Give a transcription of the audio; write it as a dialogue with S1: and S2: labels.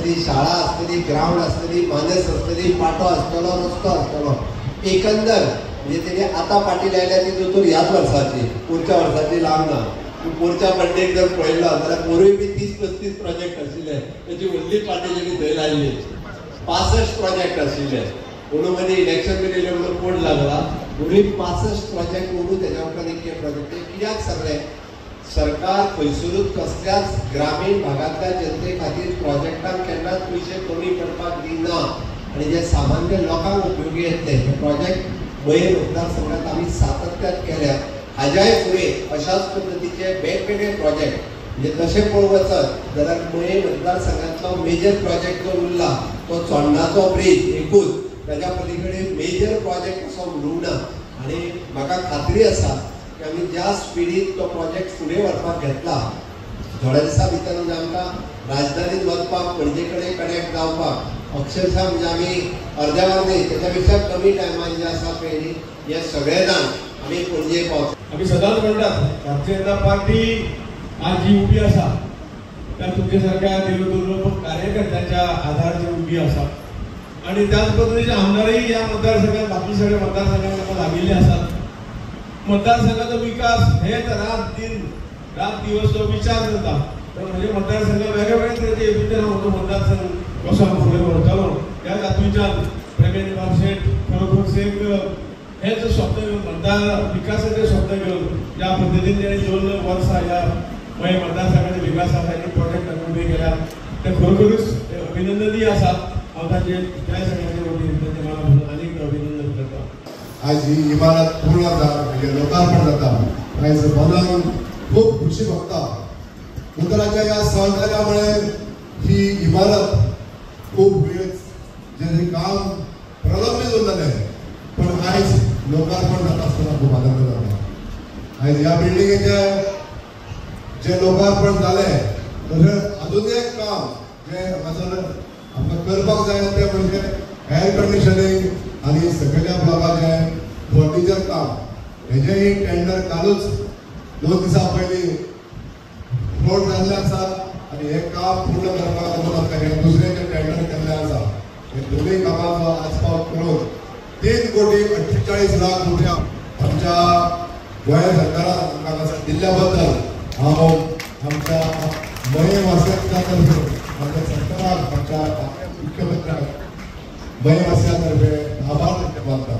S1: आसतली, शाळा आसतली, ग्रावंड आसतली, मानस आसतली, पाटो आसतलो, रस्तो आसतलो. एकंदर म्हणजे तेणी आतां पाटी लायल्या ती दोतोर ह्याच वर्साची, पोरच्या वर्साची लावना. पोरच्या बड्डेक जर पळयलो जाल्यार पोरूय बी 30-35 प्रोजेक्ट आशिल्ले, तेची व्हडली पाटी तेणी थंय लायल्ली. 65 प्रोजेक्ट आशिल्ले, म्हणून मदीं इलेक्शन बी येयलें म्हणून कोड लागला. म्हणून 65 प्रोजेक्ट उरून तेज्या उपरांत एक प्रोजेक्ट कित्याक सरले. सरकार खंयसरूच कसल्याच ग्रामीण भागांतल्या जनते खातीर प्रोजेक्टांक केन्नाच पयशे कमी पडपाक दिना आनी जे सामान्य लोकांक उपयोगी येतले हे प्रोजेक्ट मयें मतदारसंघात आमी सातत्यान केल्या. हाज्याय फुडें अशाच पद्दतीचे वेगवेगळे प्रोजेक्ट म्हणजे तशें पळोवंक वचत जाल्यार मयें मतदारसंघांतलो मेजर प्रोजेक्ट जो उरला तो चोडणाचो ब्रीज एकूच, ताज्या पलीकडे मेजर प्रोजेक्ट असो उरूंक ना. आनी म्हाका खात्री आसा की आमी ज्या स्पिडीन तो प्रोजेक्ट फुडें व्हरपाक घेतला, थोड्या दिसां भितर म्हणजे आमकां राजधानीत वचपाक, पणजे कडेन कनेक्ट जावपाक अक्षरशः म्हणजे आमी अर्द्या वर न्ही तेच्या पेक्षा कमी टायमान जे आसा पळय न्ही हे सगळे जाण आमी पणजे पावता.
S2: आमी सदांच म्हणटात भारतीय जनता पार्टी आज जी उबी आसा त्या तुमच्या सारख्या देवदुर्लभ कार्यकर्त्यांच्या आधाराचेर उबी आसा आनी त्याच पद्दतीचे आमदारय ह्या मतदारसंघात बाकी सगळे मतदारसंघात लागिल्ले आसात. मतदारसंघाचो विकास हे रात दिन रात दिवस तो विचार जाता. तर म्हणजे मतदारसंघ वेगळे वेगळे तरेचे हेतूंतल्यान म्हजो मतदारसंघ कसो हांव फुडें व्हरतलो ह्या तातूंतल्यान प्रेमेंद्र बाब शेट खरोखर एक हेच स्वप्न घेवन मतदार विकासाचें स्वप्न घेवन ज्या पद्दतीन ताणें 2 वर्सां ह्या मयें मतदारसंघाच्या विकासा खातीर प्रोजेक्ट उबे केल्या ते खरोखरूच अभिनंदनीय आसा. हांव तांचे त्या सगळ्यांचे वतीन तांचे मना आनीक अभिनंदन करता.
S3: आयज ही इमारत पूर्ण जाता म्हणजे लोकार्पण जाता, आयज मनान खूब खुशी भोगता. दोतोराच्या ह्या सहकार्यामुळे ही इमारत खूब वेळ जे काम प्रलंबीत उरलेलें पण आयज लोकार्पण जाता आसतना खूब आनंद जाता. आयज ह्या बिल्डिंगेचें जे लोकार्पण जालें तशें अजून एक काम जें हांगासर आमकां करपाक जाय तें म्हणजे एअर कंडिशनिंग आनी सकयल्या ब्लॉकाचें फर्निचर काम, हेजेंय टेंडर कालूच 2 दिसां पयलीं फ्लोट जाल्लें आसा आनी हें काम पूर्ण करपाक लागून आमकां हें दुसरें जें टेंडर केल्लें आसा हे दोनूय कामांचो आस्पाव करून 3,48,00,000 रुपया आमच्या गोंय सरकारान आमकां हांगासर दिल्ल्या बद्दल हांव आमच्या मयें वासियांच्या तर्फे आमच्या सरकाराक, आमच्या मुख्यमंत्र्याक मयें वासियां तर्फे आभार व्यक्त मानता.